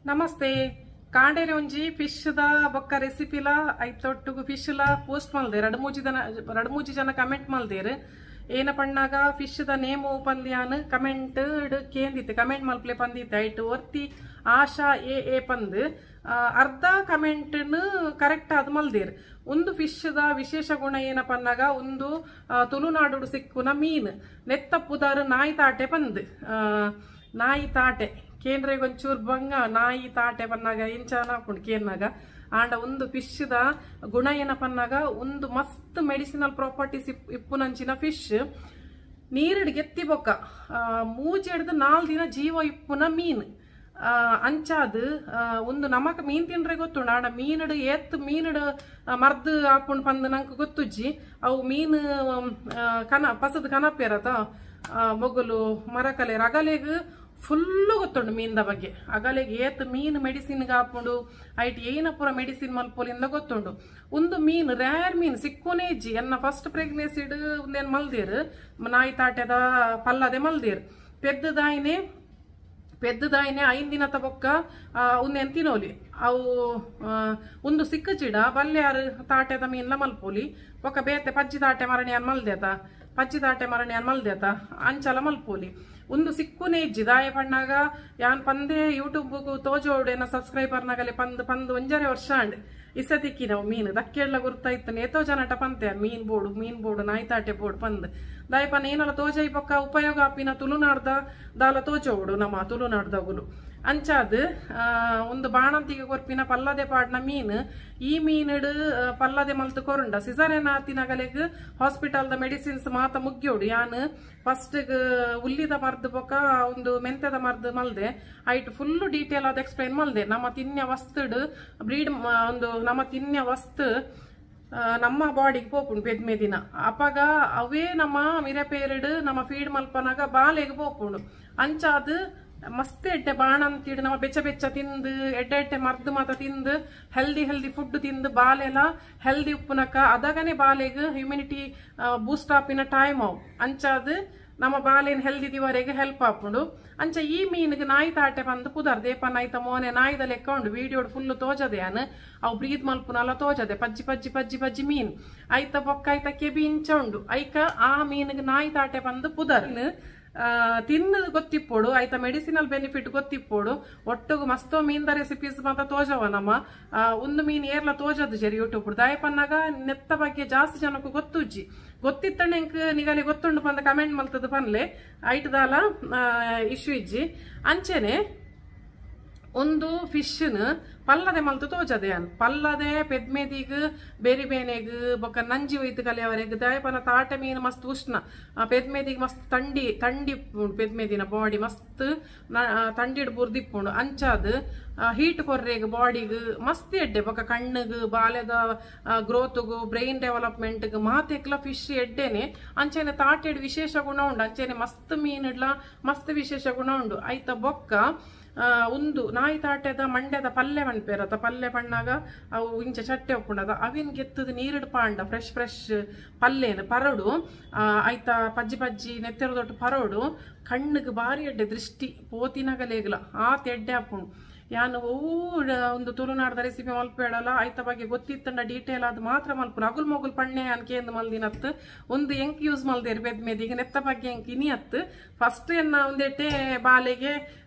ನಮಸ್ತೆ ಕಾಂಡೇರಿ ಒಂಜಿ fish the ಬೊಕ್ಕ ರೆಸಿಪಿಲ ಐತೊಟ್ಟುಗು fish ಲ ಪೋಸ್ಟ್ ಮಲ್ದೇರ್ ರಡ್ಮೂಜಿ ಜನ ಕಮೆಂಟ್ ಮಲ್ದೇರ್ ಏನ ಪಣ್ಣಾಗ ಫಿಶ್ the name ಪಂದ್ಯಾನ್ ಕಮೆಂಟ್ ಕೇಂದಿತ್ತು ಕಮೆಂಟ್ ಮಲ್ಪ್ಲೆ ಪಂದಿತ್ತು ಐಟ್ ಒರ್ತಿ ಆಶಾ ಎ ಎ ಪಂದ್ ಅರ್ಧ ಕಮೆಂಟ್ ಕರೆಕ್ಟ್ ಆದ್ ಮಲ್ದೇರ್. ಒಂದು ಫಿಶ್ the ವಿಶೇಷ ಗುಣ ಏನಪ್ಪ ಅನ್ನಾಗ ಒಂದು ತುಳುನಾಡು ಸಿಕ್ಕುನ ಮೀನ್ ನೆತ್ತ ಪುದಾರು ನಾಯಿ ತಾಟೆ ಪಂದ್ ನಾಯಿ ತಾಟೆ ಕೇಂದ್ರೆಗ್ ಒಂಚೂರು ಬಂಗ ನಾಯಿ ತಾಟೆ ಪನ್ನಾಗ ಇಂಚಾನ ಹಾಕೊಂಡು ಕೇರ್ನಾಗ ಆಂಡ ಒಂದು ಫಿಶ್ the ಗುಣ ಏನಪ್ಪ ಅನ್ನಾಗ ಒಂದು ಮಸ್ತ್ ಮೆಡಿಸಿನಲ್ ಪ್ರಾಪರ್ಟೀಸ್ ಇಪ್ಪುನಂಚಿನ ಫಿಶ್ ನೀರಿಡ್ ಗೆತ್ತಿ ಬೊಕ್ಕ ಮೂಜಿ ಹಿಡ್ದು 4 ದಿನ ಜೀವ ಇಪ್ಪುನ ಮೀನ್ ಅಂಚಾದ್ ಒಂದು ನಮಕ್ ಮೀನ್ ತಿಂಡ್ರೆ ಗೊತ್ತುಂಡು ಆಂಡ ಮೀನುಡು ಏತ್ ಮೀನುಡು ಮರ್ದ್ ಹಾಕೊಂಡು ಪಂದ್ ನಂಗೆ ಗೊತ್ತುಜ್ಜಿ ಅವು ಮೀನು ಕನ ಪಸದ್ ಕನಪೇರತ ಮೊಗಲು ಮರಕಲೆ ರಗಲೆಗ್ ಫುಲ್ಲು ಗೊತ್ತುಂಡು ಮೀನ್ದ ಬಗ್ಗೆ ಅಗಲೆಗ್ ಏತ್ ಮೀನ್ ಮೆಡಿಸಿನ್ಗೆ ಹಾಪುಂಡು ಐಟ್ ಏನ ಪೂರ ಮೆಡಿಸಿನ್ ಮಲ್ಪೊಲಿಂದ ಗೊತ್ತುಂಡು. ಒಂದು ಮೀನ್ ರ್ಯಾರ್ ಮೀನ್ ಸಿಕ್ಕುನೇ ಇಜ್ಜಿ ಎನ್ನ ಫಸ್ಟ್ ಪ್ರೆಗ್ನೆನ್ಸಿಡ್ ಒಂದೇನು ಮಲ್ದೇರ್ ನಾಯಿ ತಾಟೆದ ಪಲ್ಲದೆ ಮಲ್ದೇರ್ ಪೆದ್ದದಾಯಿನೆ 5 ದಿನ ತಬೊಕ್ಕ ಉಂದೇನು ತಿನ್ನೋಲಿ ಅವು ಒಂದು ಸಿಕ್ಕ ಚಿಡ ಬಲ್ಯಾರು ತಾಟೆದ ಮೀನ್ಲ ಮಲ್ಪೋಲಿ ಬೊಕ್ಕ ಬೇತೆ ಪಜ್ಜಿ ತಾಟೆ ಮರಣಿಯಾನ್ ಮಲ್ದೇತ ಪಜ್ಜಿ ತಾಟೆ ಮರಣಿಯಾನ್ ಮಲ್ದೇತ ಅಂಚಲ ಮಲ್ಪೋಲಿ ಒಂದು ಸಿಕ್ಕುನೇ ಇಜ್ಜಿ ದಾಯ ಪಣ್ಣಾಗ ಯಾನ್ ಪಂದೆ ಯೂಟ್ಯೂಬ್ ತೋಜೋಡೇನ ಸಬ್ಸ್ಕ್ರೈಬರ್ ನಗಲೆ ಪಂದ್ ಪಂದ್ 1.5 ವರ್ಷ ಅಂಡ್ ಇಸತಿಕ್ಕಿ ನಾವು ಮೀನು ದಕ್ಕೆಳ್ಳ ಗುರ್ತಾಯ್ತಾನೆ ಏತೋ ಜನಟ ಪಂತೆ ಮೀನ್ ಬೋಡು ನಾಯಿ ತಾಟೆ ಬೋಡು ಪಂದ್ ದಾಯಪನ ಏನಲ್ಲ ತೋಜೈ ಪಕ್ಕ ಉಪಯೋಗ ಆಪಿನ ತುಳುನಾಡ್ದ ದಾಲ ತೋಜೋಡು ನಮ್ಮ ತುಳುನಾಡ್ದಗುಲು ಅಂಚಾದ್ ಒಂದು ಬಾಣಂತಿಗೆ ಕೊರ್ಪಿನ ಪಲ್ಲದೆ ಪಾಡ್ನ ಮೀನು ಈ ಮೀನುಡು ಪಲ್ಲದೆ ಮಲ್ತು ಕೊರುಂಡ ಸಿಸರೇನ ಆತಿನಗಲೆಗ್ ಹಾಸ್ಪಿಟಲ್ದ ಮೆಡಿಸಿನ್ಸ್ ಮಾತ ಮುಗ್ಯೋಡು ಯಾನ್ ಫಸ್ಟ್ ಉಲ್ಲಿದ ಮರ್ದು ಬೊಕ್ಕ ಒಂದು ಮೆಂತೆದ ಮರ್ದು ಮಲ್ದೆ ಐಟ್ ಫುಲ್ ಡೀಟೇಲ್ ಆದ ಎಕ್ಸ್ಪ್ಲೈನ್ ಮಲ್ದೆ. ನಮ್ಮ ತಿನ್ಯ ವಸ್ತುಡು ಬ್ರೀಡ್ ಒಂದು ನಮ್ಮ ತಿನ್ಯ ವಸ್ತು ನಮ್ಮ ಬಾಡಿಗೆ ಪೋಪುಂಡು ಪೆದ್ಮೆ ದಿನ ಅಪಗ ಅವೇ ನಮ್ಮ ಮಿರಪೇರಿಡು ನಮ್ಮ ಫೀಡ್ ಮಲ್ಪನಾಗ ಬಾಲೆಗ್ ಪೋಪುಂಡು ಅಂಚಾದ್ ಮಸ್ತ್ ಎಡ್ಡೆ ಬಾಣಂತಿಡು ನಮ್ಮ ಬೆಚ್ಚ ಬೆಚ್ಚ ತಿಂದು ಎಡ್ಡೆ ಎಡ್ಡೆ ಮರ್ದು ಮಾತ ತಿಂದು ಹೆಲ್ದಿ ಹೆಲ್ದಿ ಫುಡ್ ತಿಂದು ಬಾಲೆಲ್ಲ ಹೆಲ್ದಿ ಉಪ್ಪುನಕ ಅದಾಗನೆ ಬಾಲೆಗ್ ಇಮ್ಯುನಿಟಿ ಬೂಸ್ಟ್ ಆಪಿನ ಟೈಮ್ ಅವು ಅಂಚಾದ್ ನಮ್ಮ ಬಾಲೇನ್ ಹೆಲ್ದಿ ದಿವರೆಗೆ ಹೆಲ್ಪ್ ಆಪುಂಡು. ಅಂಚ ಈ ಮೀನಿಗೆ ನಾಯಿ ತಾಟೆ ಬಂದು ಪುದರ್ ದೇಪ ನಾಯ್ತ ಮೋನೆ ನಾಯಿದ ಲೆಕ್ಕ ಉಂಡು ವಿಡಿಯೋಡ್ ಫುಲ್ ತೋಜದೆ ಯಾನ್ ಅವು ಬ್ರೀದ್ ಮಲ್ಪುನಲ್ಲ ತೋಜದೆ ಪಜ್ಜಿ ಪಜ್ಜಿ ಪಜ್ಜಿ ಪಜ್ಜಿ ಮೀನ್ ಐತ ಬೊಕ್ಕ ಐತ ಕೆಬಿ ಇಂಚ ಉಂಡು ಐಕ ಆ ಮೀನಿಗೆ ನಾಯಿ ತಾಟೆ ಬಂದು ಪುದರ್ ತಿನ್ನದು ಗೊತ್ತಿಪ್ಪೋಡು ಆಯ್ತಾ ಮೆಡಿಸಿನಲ್ ಬೆನಿಫಿಟ್ ಗೊತ್ತಿಪ್ಪೋಡು ಒಟ್ಟುಗು ಮಸ್ತ್ ಮೀನ್ದ ರೆಸಿಪೀಸ್ ಮಾತ ತೋಜವ ನಮ್ಮ ಒಂದು ಮೀನ್ ಏರ್ಲ ತೋಜದು ಜರಿ ಯೂಟ್ಯೂಬ್ ದಾಯಪನ್ನಾಗ ನೆತ್ತ ಬಗ್ಗೆ ಜಾಸ್ತಿ ಜನಕ್ಕೂ ಗೊತ್ತುಜ್ಜಿ ಗೊತ್ತಿತ್ತಣ್ಣ ಎಂಕ್ ನಿಗಲಿ ಗೊತ್ತುಂಡು ಪಂದ ಕಮೆಂಟ್ ಮಲ್ತದ ಪನ್ಲೆ ಐಟ್ದಾಲ ಇಶ್ಯೂ ಇಜ್ಜಿ. ಅಂಚೆನೆ ಒಂದು ಫಿಶ್ನ ಪಲ್ಲದೆ ಮಲ್ತು ತೋಜದೆ ಅನ್ ಪಲ್ಲದೆ ಪೆದ್ಮೆದಿಗ್ ಬೇರಿ ಬೇನೆಗ್ ಬೊಕ್ಕ ನಂಜಿ ಒಯ್ತು ಕಲಿಯವರೆಗ್ ದಾಯಪನ ತಾಟೆ ಮೀನು ಮಸ್ತ್ ಉಷ್ಣ ಪೆದ್ಮೆದಿಗ್ ಮಸ್ತ್ ತಂಡಿ ತಂಡಿ ಪೆದ್ಮೆದಿನ ಬಾಡಿ ಮಸ್ತ್ ತಂಡಿಡ್ ಬುರ್ದಿಪ್ಪುಂಡು ಅಂಚಾದ್ ಹೀಟ್ ಕೊರ್ರೆಗ್ ಬಾಡಿಗ್ ಮಸ್ತ್ ಎಡ್ಡೆ ಬೊಕ್ಕ ಕಣ್ಣಗ್ ಬಾಲೆದ ಗ್ರೋತ್ಗು ಬ್ರೈನ್ ಡೆವಲಪ್ಮೆಂಟ್ಗ್ ಮಾತೆಕ್ಲ ಫಿಶ್ ಎಡ್ಡೆನೆ. ಅಂಚೆನೆ ತಾಟೆಡ್ ವಿಶೇಷ ಗುಣ ಉಂಡು ಅಂಚೆನೆ ಮಸ್ತ್ ಮೀನಿಡ್ಲ ಮಸ್ತ್ ವಿಶೇಷ ಗುಣ ಉಂಡು ಐತ ಬೊಕ್ಕ ಒಂದು ನಾಯಿ ತಾಟೆದ ಮಂಡ್ಯದ ಪಲ್ಲೆ ಪನ್ಪೇರತ ಪಲ್ಲೆ ಪಣ್ಣಾಗ ಅವು ಇಂಚ ಚಟ್ಟೆ ಉಪ್ಪುಂಡದ ಅವಿನ್ ಗೆತ್ತದ ನೀರಿಡ್ ಪಾಂಡ ಫ್ರೆಶ್ ಫ್ರೆಶ್ ಪಲ್ಲೇನು ಪರೋಡು ಐತ ಪಜ್ಜಿ ಪಜ್ಜಿ ನೆತ್ತೆರದೊಟ್ಟು ಪರೋಡು ಕಣ್ಣಿಗೆ ಬಾರಿ ಎಡ್ಡೆ ದೃಷ್ಟಿ ಪೋತಿನಗಲೇಗ್ಲ ಆತ ಎಡ್ಡೆ ಆಪುಂಡು. ಯಾನ್ ಒವು ಒಂದು ತುಳುನಾಡ್ದ ರೆಸಿಪಿ ಮಲ್ಪೇಡಲ್ಲ ಐತ ಬಗ್ಗೆ ಗೊತ್ತಿತ್ತಂಡ ಡೀಟೇಲ್ ಅದು ಮಾತ್ರ ಮಲ್ಪುನ ಅಗುಲ್ ಮೊಗುಲ್ ಪಣ್ಣೆ ಅನ್ ಕೇಂದ್ ಮಲ್ದಿನತ್ತು ಒಂದು ಎಂಕ್ ಯೂಸ್ ಮಲ್ದೇರು ಪೆದ್ಮೆದಿಗೆ ನೆತ್ತ ಬಗ್ಗೆ ಎಂಕ್ ಇನಿ ಅತ್ತು ಫಸ್ಟ್ ಎನ್ನ ಒಂದೆಟ್ಟೆ ಬಾಲೆಗೆ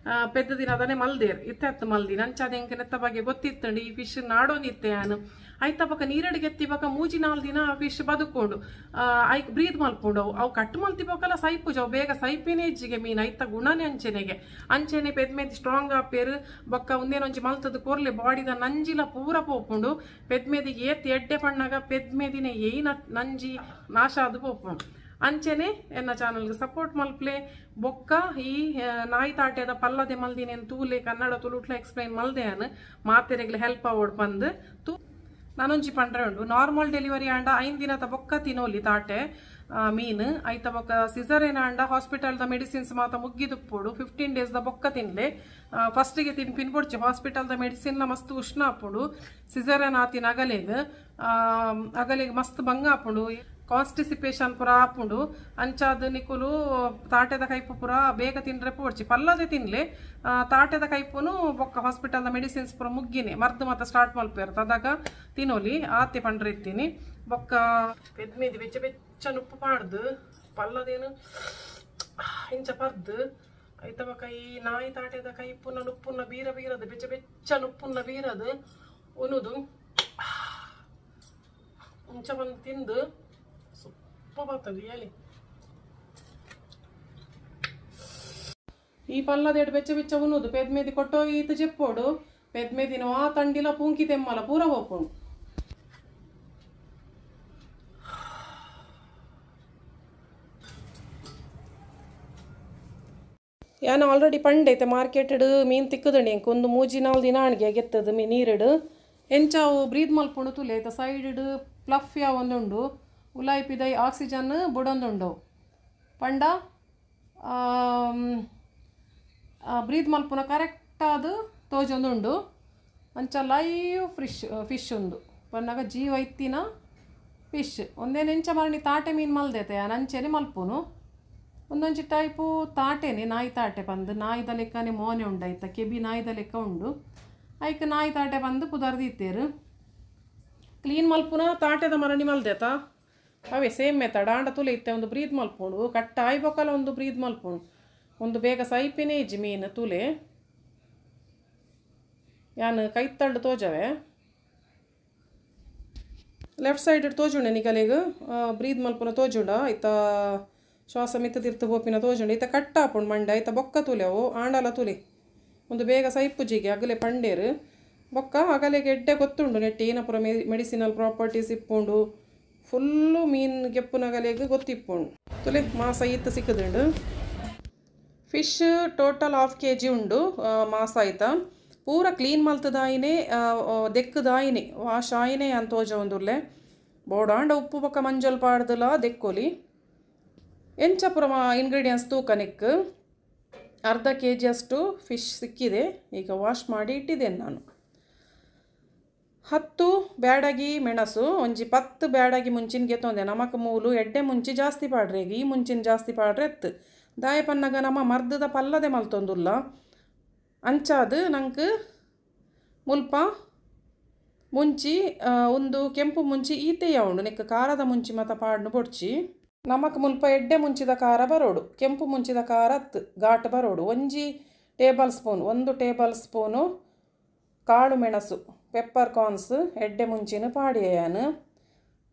ಪೆದ್ದ ದಿನದನೆ ಮಲ್ದೇರ್ ಇತ್ತತ್ತು ಮಲ್ದಿನ ಅಂಚಾದ ಎಂಕ್ ನೆತ್ತ ಬಗ್ಗೆ ಗೊತ್ತಿತ್ತಂಡು ಈ ಫಿಶ್ ನಾಡೋನಿತ್ತೆ ಯಾನು ಐತ ಬೊಕ್ಕ ನೀರಡಿಗೆ ಎತ್ತಿ ಬೊಕ್ಕ 3-4 ದಿನ ಫಿಶ್ ಬದುಕೊಂಡು ಐಕ್ ಬ್ರೀದ್ ಮಲ್ಪುಂಡು ಅವು ಅವು ಕಟ್ ಮಲ್ತಿ ಬೊಕ್ಕಲ್ಲ ಸೈಪುಜ ಅವು ಬೇಗ ಸೈಪಿನೇ ಇಜ್ಜಿಗೆ ಮೀನು ಐತ ಗುಣನೇ ಅಂಚೆನೆಗೆ ಅಂಚೆನೆ ಪೆದ್ಮೆದಿ ಸ್ಟ್ರಾಂಗ್ ಆಪೇರು ಬೊಕ್ಕ ಒಂದೇನೊಂಜಿ ಮಲ್ತದ ಕೊರ್ಲೆ ಬಾಡಿದ ನಂಜಿಲ ಪೂರ ಪೋಪುಂಡು ಪೆದ್ಮೆದಿಗೆ ಏತ್ ಎಡ್ಡೆ ಪಣ್ಣಾಗ ಪೆದ್ಮೆದಿನ ಏನ ನಂಜಿ ನಾಶ ಅದು ಪೋಪುಂಡು. ಅಂಚೆನೆ ಎನ್ನ ಚಾನಲ್ಗೆ ಸಪೋರ್ಟ್ ಮಲ್ಪ್ಲೆ ಬೊಕ್ಕ ಈ ನಾಯಿ ತಾಟೆದ ಪಲ್ಲದೆ ಮಲ್ದಿನೇನು ತೂಲೆ ಕನ್ನಡ ತುಳುಟ್ಲ ಎಕ್ಸ್ಪ್ಲೈನ್ ಮಲ್ದೆ ಅನ್ ಮಾತೆರೆಗ್ಲೆ ಹೆಲ್ಪ್ ಆವೋಡ್ ಬಂದು ತೂ ನಾನೊಂಜಿ ಪಂಡ್ರೆ ಉಂಡು ನಾರ್ಮಲ್ ಡೆಲಿವರಿ ಆಂಡ 5 ದಿನದ ಬೊಕ್ಕ ತಿನ್ನೋಲಿ ತಾಟೆ ಮೀನು ಐತ ಬೊಕ್ಕ ಸಿಸರೇನ ಆಂಡ ಹಾಸ್ಪಿಟಲ್ದ ಮೆಡಿಸಿನ್ಸ್ ಮಾತ ಮುಗ್ಗಿದುಪ್ಪೋಡು 15 ಡೇಸ್ the ಬೊಕ್ಕ ತಿನ್ಲೆ ಫಸ್ಟಿಗೆ ತಿನ್ಪಿನ್ ಪೊಡ್ಚಿ ಹಾಸ್ಪಿಟಲ್ದ ಮೆಡಿಸಿನ್ ಮಸ್ತ್ ಉಷ್ಣ ಆಪುಂಡು ಸಿಸರೇನ್ ಆತಿನ ಅಗಲೆಗ್ ಅಗಲೆಗ್ ಮಸ್ತ್ ಬಂಗ ಆಪುಂಡು. ಕಾನ್ಸ್ಟಿಸಿಪೇಷನ್ ಪೂರ ಆಪುಂಡು ಅಂಚಾದ ನಿಕುಲು ತಾಟೆದ ಕೈಪು ಪೂರ ಬೇಗ ತಿಂದ್ರೆ ಪೋಡ್ಚಿ ಪಲ್ಲದೆ ತಿನ್ಲೆ ತಾಟೆದ ಕೈಪುನು ಬೊಕ್ಕ ಹಾಸ್ಪಿಟಲ್ದ ಮೆಡಿಸಿನ್ಸ್ ಪೂರ ಮುಗ್ಗಿನೆ ಮರ್ದು ಮಾತ ಸ್ಟಾರ್ಟ್ ಮಲ್ಪೇರ್ ಅದಾಗ ತಿನೋಲಿ ಆತೆ ಪಂಡ್ರೆ ಇತ್ತೀನಿ ಬೊಕ್ಕ ಪೆದ್ಮೇದಿ ಬೆಚ್ಚ ಬೆಚ್ಚ ನುಪ್ಪು ಪಾಡ್ದು ಪಲ್ಲದೇನು ಇಂಚ ಪರ್ದು ಐತ ಬೊಕ್ಕ ಈ ನಾಯಿ ತಾಟೆದ ಕೈಪುನ ನುಪ್ಪುನ ಬೀರ ಬೀರದು ಬೆಚ್ಚ ಬೆಚ್ಚ ನುಪ್ಪುನ ಬೀರದು ಉನುದು ಇಂಚ ಬಂದು ತಿಂದು ಸೊಪ್ಪ ಬರ್ತದೆ ಹೇಳಿ ಈ ಪಲ್ಲದೇಡು ಬೆಚ್ಚ ಬೆಚ್ಚ ಉನುದು ಪೆದ್ಮೇದಿ ಕೊಟ್ಟೋ ಈತ ಜೆಪ್ಪೋಡು ಪೆದ್ಮೇದಿನ ಆ ತಂಡಿಲ ಪೂಂಕಿ ತೆಮ್ಮಲ ಪೂರ ಹೋಪುಂಡು ಯಾನು ಆಲ್ರೆಡಿ ಪಂಡೈತೆ ಮಾರ್ಕೆಟೆಡ್ ಮೀನು ತಿಕ್ಕದಂಡಿ ಎಂಕ್ ಒಂದು ಮೂಜಿ ನಾಲ್ ದಿನ ಅಣಿಗೆ ಗೆತ್ತದು ಮೀ ನೀರಿಡು ಎಂಚಾವು ಬ್ರೀದ್ ಮಲ್ಪುಂಡು ತುಲೆ ಐತ ಸೈಡ್ ಪ್ಲಫ್ ಯಾವ ಒಂದುಂಡು ಉಲಾಯಿ ಪಿದೈ ಆಕ್ಸಿಜನ್ ಬುಡೊಂದುಂಡು ಪಂಡ ಬ್ರೀದ್ ಮಲ್ಪುನ ಕರೆಕ್ಟಾದ ತೋಜೊಂದುಂಡು ಅಂಚ ಲೈವ್ ಫಿಶ್ ಉಂದು ಪನ್ನಾಗ ಜೀವ ಇತ್ತಿನ ಫಿಶ್ ಒಂದೇನು ಎಂಚ ಮರಣಿ ತಾಟೆ ಮೀನು ಮಲ್ದೈತೆ ಅಂಚೆನೆ ಮಲ್ಪುನು ಒಂದೊಂಜಿ ಟೈಪು ತಾಟೆನೆ ನಾಯಿ ತಾಟೆ ಬಂದು ನಾಯಿದ ಲೆಕ್ಕನೆ ಮೋನೆ ಉಂಡು ಆಯ್ತಾ ಕೆಬಿ ನಾಯಿದ ಲೆಕ್ಕ ಉಂಡು ಐಕ್ ನಾಯಿ ತಾಟೆ ಬಂದು ಪುದರ್ದಿತ್ತೇರು ಕ್ಲೀನ್ ಮಲ್ಪುನ ತಾಟೆದ ಮರಣಿ ಮಲ್ದೇತ ಅವೇ ಸೇಮ್ ಮೆಥಡ್ ಆಂಡ ತುಲೆ ಇತ್ತೆ ಒಂದು ಬ್ರೀದ್ ಮಲ್ಪುಂಡು ಕಟ್ಟ ಆಯ್ಬೊಕ್ಕಲ ಒಂದು ಬ್ರೀದ್ ಮಲ್ಪುಂಡು ಒಂದು ಬೇಗ ಸೈಪಿನೇ ಇಜ್ಜಿ ಮೀನು ತುಲೆ ಯಾನು ಕೈತಳ್ಳು ತೋಜವೆ ಲೆಫ್ಟ್ ಸೈಡ್ ತೋಜುಂಡೆ ನಿಕಲೆಗ್ ಬ್ರೀದ್ ಮಲ್ಪುನ ತೋಜುಂಡ ಐತ ಶ್ವಾಸ ಮಿತ್ತ ತಿರ್ತು ಬೋಪಿನ ತೋಜುಂಡು ಐತ ಕಟ್ಟ ಆಪುಂಡು ಮಂಡೆ ಐತ ಬೊಕ್ಕ ತುಲೆ ಅವು ಆಂಡಲ ತುಲೆ ಒಂದು ಬೇಗ ಸೈಪುಜಿಗೆ ಅಗಲೆ ಪಂಡೇರು ಬೊಕ್ಕ ಅಗಲೆಗೆ ಎಡ್ಡೆ ಗೊತ್ತುಂಡು ನೆಟ್ಟಿ ಏನಪುರ ಮೆಡಿಸಿನಲ್ ಪ್ರಾಪರ್ಟೀಸ್ ಇಪ್ಪುಂಡು ಫುಲ್ಲು ಮೀನು ಗೆಪ್ಪುನಗಲೆಗೆ ಗೊತ್ತಿಪ್ಪುಂಡು ತುಲೆ ಮಾಸ ಈತ ಸಿಕ್ಕದುಂಡು ಫಿಶ್ ಟೋಟಲ್ 1/2 kg ಉಂಡು ಮಾಸ ಆಯ್ತಾ ಪೂರ ಕ್ಲೀನ್ ಮಲ್ತದಾಯಿನೇ ದೆಕ್ಕದಾಯಿನೇ ವಾಶ್ ಆಯಿನೇ ಅಂತ ತೋಜ ಒಂದುರ್ಲೆ ಬೋಡಾಂಡ ಉಪ್ಪು ಬೊಕ್ಕ ಮಂಜಲ್ ಪಾಡ್ದಲ ದೆಕ್ಕೋಲಿ ಎಂಚಪುರ ಇಂಗ್ರೀಡಿಯೆಂಟ್ಸ್ ತೂಕ ನೆಕ್ 1/2 kg ಅಷ್ಟು ಫಿಶ್ ಸಿಕ್ಕಿದೆ ಈಗ ವಾಶ್ ಮಾಡಿ ಇಟ್ಟಿದ್ದೇನೆ ನಾನು 10 ಬ್ಯಾಡಗಿ ಮೆಣಸು ಒಂಜಿ 10 ಬ್ಯಾಡಗಿ ಮುಂಚಿನ ಗೆತ್ತೊಂದೆ ನಮಕ್ ಮೂಲು ಎಡ್ಡೆ ಮುಂಚಿ ಜಾಸ್ತಿ ಪಾಡ್ರೆ ಈ ಮುಂಚಿನ ಜಾಸ್ತಿ ಪಾಡ್ರೆ ಎತ್ತು ದಾಯ ಪನ್ನಗ ನಮ್ಮ ಮರ್ದದ ಪಲ್ಲದೆ ಮಲ್ತೊಂದುಲ್ಲ ಅಂಚಾದು ನಂಗೆ ಮುಲ್ಪ ಮುಂಚಿ ಒಂದು ಕೆಂಪು ಮುಂಚಿ ಈತೆಯ ಉಂಡು ನೆಕ್ ಖಾರದ ಮುಂಚಿ ಮತ ಪಾಡ್ನು ಬೊಡ್ಚಿ ನಮಕ್ ಮುಲ್ಪ ಎಡ್ಡೆ ಮುಂಚಿದ ಖಾರ ಬರೋಡು ಕೆಂಪು ಮುಂಚಿದ ಖಾರ ಘಾಟ್ ಬರೋಡು ಒಂಜಿ ಟೇಬಲ್ ಸ್ಪೂನ್ 1 ಟೇಬಲ್ ಸ್ಪೂನು ಕಾಳು ಮೆಣಸು ಪೆಪ್ಪರ್ ಕಾರ್ನ್ಸ್ ಎಡ್ಡೆ ಮುಂಚಿನ ಪಾಡಿಯಾನು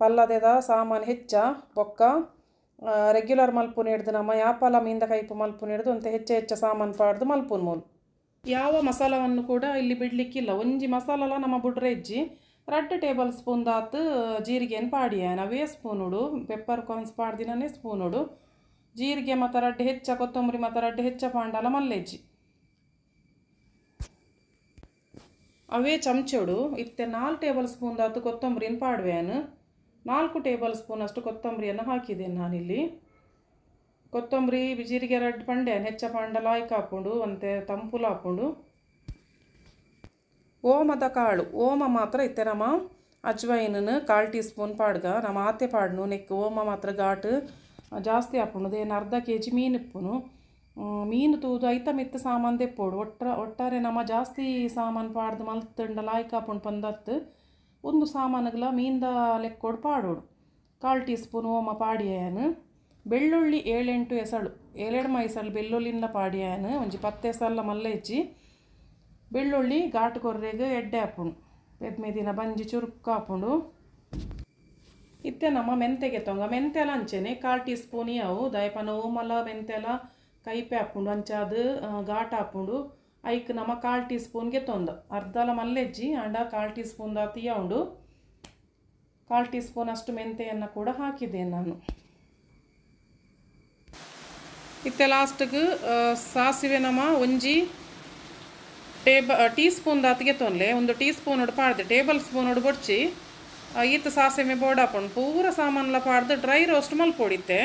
ಪಲ್ಲದೆದ ಸಾಮಾನು ಹೆಚ್ಚ ಬೊಕ್ಕ ರೆಗ್ಯುಲರ್ ಮಲ್ಪುನ ಹಿಡ್ದು ನಮ್ಮ ಯಾಪಲ ಮೀಂದ ಕೈಪು ಮಲ್ಪುನ ಹಿಡ್ದು ಅಂತ ಹೆಚ್ಚ ಹೆಚ್ಚ ಸಾಮಾನು ಪಾಡ್ದು ಮಲ್ಪುನ ಮೂಲು ಯಾವ ಮಸಾಲವನ್ನು ಕೂಡ ಇಲ್ಲಿ ಬಿಡಲಿಕ್ಕಿಲ್ಲ ಒಂಜಿ ಮಸಾಲಲ ನಮ್ಮ ಬುಡ್ರೆ ಇಜ್ಜಿ 2 ಟೇಬಲ್ ಸ್ಪೂನ್ ದಾತ್ ಜೀರಿಗೆಯನ್ನು ಪಾಡಿಯಾನು ಅವೇ ಸ್ಪೂನುಡು ಪೆಪ್ಪರ್ ಕಾರ್ನ್ಸ್ ಪಾಡ್ದಿನೇ ಸ್ಪೂನುಡು ಜೀರಿಗೆ ಮತ್ತು ರಡ್ಡು ಹೆಚ್ಚ ಕೊತ್ತಂಬರಿ ಮತ್ತು ರಡ್ಡು ಹೆಚ್ಚ ಪಾಂಡಲ ಮಲ್ಲೆಜ್ಜಿ ಅವೇ ಚಮಚೋಡು ಇತ್ತೆ 4 ಟೇಬಲ್ ಸ್ಪೂನ್ ದಾತು ಕೊತ್ತಂಬರಿಯನ್ನು ಪಾಡುವೆನು 4 ಟೇಬಲ್ ಸ್ಪೂನ್ ಅಷ್ಟು ಕೊತ್ತಂಬರಿಯನ್ನು ಹಾಕಿದ್ದೇನೆ ನಾನಿಲ್ಲಿ ಕೊತ್ತಂಬರಿ ಜೀರಿಗೆ ರಡ್ಡು ಪಂಡೆ ಹೆಚ್ಚ ಪಾಂಡ ಲಾಯ್ಕ್ ಹಾಕೊಂಡು ಅಂತೆ ತಂಪುಲ ಹಾಕೊಂಡು ಓಮದ ಕಾಳು ಓಮ ಮಾತ್ರ ಇತ್ತೆ ನಮ್ಮ ಅಜ್ವೈನನ್ನು 1/4 ಟೀ ಸ್ಪೂನ್ ಪಾಡ್ಗ ನಮ್ಮ ಆತೆ ಪಾಡ್ನು ನೆಕ್ ಓಮ ಮಾತ್ರ ಘಾಟು ಜಾಸ್ತಿ ಹಾಕೊಂಡು ಏನು 1/2 kg ಮೀನು ಇಪ್ಪುನು ಮೀನು ತೂದು ಐತ ಮಿತ್ತ ಸಾಮಾನು ದೆಪ್ಪೋಡು ಒಟ್ಟಾರೆ ನಮ್ಮ ಜಾಸ್ತಿ ಸಾಮಾನು ಪಾಡ್ದು ಮಲ್ತಂಡ ಲಾಯ್ಕ್ ಹಾಕೊಂಡು ಪಂದತ್ತು ಒಂದು ಸಾಮಾನುಗಳ ಮೀನ್ದ ಲೆಕ್ಕೋಡು ಪಾಡೋಡು 1/4 ಟೀ ಸ್ಪೂನ್ ಓಮ ಪಾಡಿಯಾನು ಬೆಳ್ಳುಳ್ಳಿ 7-8 ಎಸಳು 7 ಎಸಳು ಬೆಳ್ಳುಳ್ಳಿಂದ ಪಾಡಿಯಾನು ಒಂಜಿ 10 ಎಸಲ್ಲ ಮಲ್ಲೆಜ್ಜಿ ಬೆಳ್ಳುಳ್ಳಿ ಘಾಟು ಕೊರ್ರೆಗೆ ಎಡ್ಡೆ ಹಾಪುಂಡು ಪೆದ್ಮೆದಿನ ಬಂಜಿ ಚುರುಕು ಹಾಪುಂಡು ಇತ್ತೆ ನಮ್ಮ ಮೆಂತೆಗೆ ತೊಂಗ ಮೆಂತೆಲ ಅಂಚೆನೆ 1/4 ಟೀ ಸ್ಪೂನ್ ಅವು ದಯಪನ ಓಮಲ ಮೆಂತೆಲ ಕೈಪೆ ಹಾಪುಂಡು ಅಂಚಾದು ಘಾಟ್ ಹಾಪುಂಡು ಐಕ್ ನಮ್ಮ 1/4 ಟೀ ಸ್ಪೂನ್ಗೆ ತೊಂದ ಅರ್ಧಲ ಮಲ್ಲೆಜ್ಜಿ ಅಂಡ 1/4 ಟೀ ಸ್ಪೂನ್ ದಾತಿಯ ಉಂಡು 1/4 ಟೀ ಸ್ಪೂನ್ ಅಷ್ಟು ಮೆಂತೆಯನ್ನು ಕೂಡ ಹಾಕಿದ್ದೇನೆ ನಾನು ಇತ್ತೆ ಲಾಸ್ಟ್ಗೆ ಸಾಸಿವೆ ನಮ್ಮ ಒಂಜಿ ಟೀ ಸ್ಪೂನ್ ದಾತಿಗೆ ತೊಂದಲೆ 1 ಟೀ ಸ್ಪೂನ್ ಪಾಡ್ದೆ ಟೇಬಲ್ ಸ್ಪೂನ್ ಬೊಡ್ಚಿ ಈತ ಸಾಸಿವೆ ಬೋಡಾಪುಂಡು ಪೂರ ಸಾಮಾನ್ಲ ಪಾಡ್ದು ಡ್ರೈ ರೋಸ್ಟ್ ಮಲ್ಪೊಡಿತ್ತೆ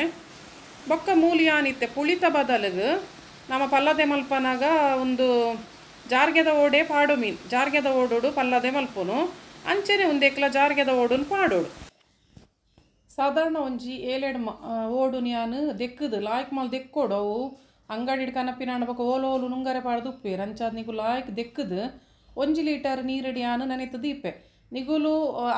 ಬೊಕ್ಕ ಮೂಲಿಯಾನಿತ್ತೆ ಪುಳಿತ ಬದಲಿಗೆ ನಮ್ಮ ಪಲ್ಲದೆ ಮಲ್ಪನಾಗ ಒಂದು ಜಾರ್ಗೆದ ಓಡೆ ಪಾಡು ಮೀನು ಜಾರ್ಗೆದ ಓಡೋಡು ಪಲ್ಲದೆ ಮಲ್ಪುನು ಅಂಚೆನೆ ಒಂದೆಕ್ಲ ಜಾರ್ಗೆದ ಓಡುನು ಪಾಡೋಡು ಸಾಧಾರಣ ಒಂಜಿ ಏಳೆಡ್ ಓಡು ನ್ಯಾನ್ ದೆಕ್ಕದು ಲಾಯ್ಕ್ ಮಾಲ್ ದೆಕ್ಕೋಡು ಅವು ಅಂಗಡಿಡ್ ಕನಪಿನಾಂಡ ಬೊಕ ಓಲು ಓಲು ನುಂಗರೆ ಪಾಡ್ದು ಉಪ್ಪೇರು ಅಂಚಾದ್ ನಿಗು ಲಾಯ್ಕ್ ದೆಕ್ಕದು 1 ಲೀಟರ್ ನೀರುಡು ಯಾನ್ ನನೆತ್ ದೀಪೆ ನಿಗುಲು